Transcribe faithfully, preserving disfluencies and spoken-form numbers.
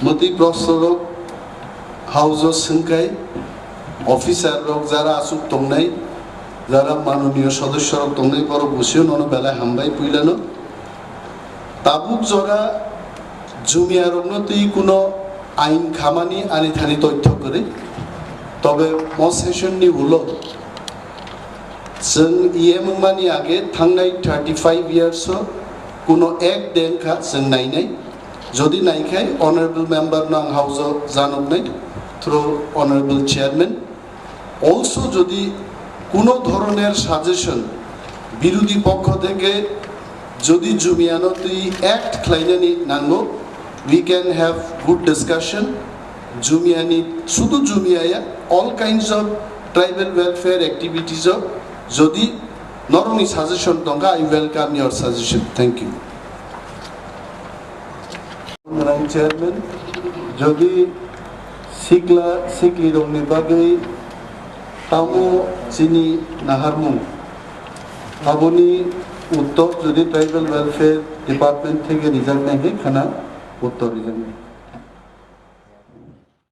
Motwi prostorok house-o swngkhai, officer-rok jara aswk tongnai, jara manoniyo sodosyorok tongnai, borok busiyo nono belai hambai puilano. Tabuk jora jumiyarokno twi kuno ain khamani ani thani toithok kwrwi. Tobe mo session-ni ulo chwng E M wngmani age thangnai thirty five years-o kuno act de wngkha chwng nainai. Jodi naikhai, honorable member no ang house-o janoknai through honorable chairman. Also, jodi kuno dhoroner suggestion birodhi pokkho theke jodi jumiyano twi act khlainani nango, we can have good discussion. Jumiyani, sudu jumiya ya, all kinds of tribal welfare activities o jodi norokni suggestion tongkha, I welcome your suggestion. Thank you. Honorable Chairman, jodi sikla siklirokni bagwi tamo chini naharmung, aboni uttor jodi Tribal Welfare Department theke rijaknai khe khana uttor rijaknai.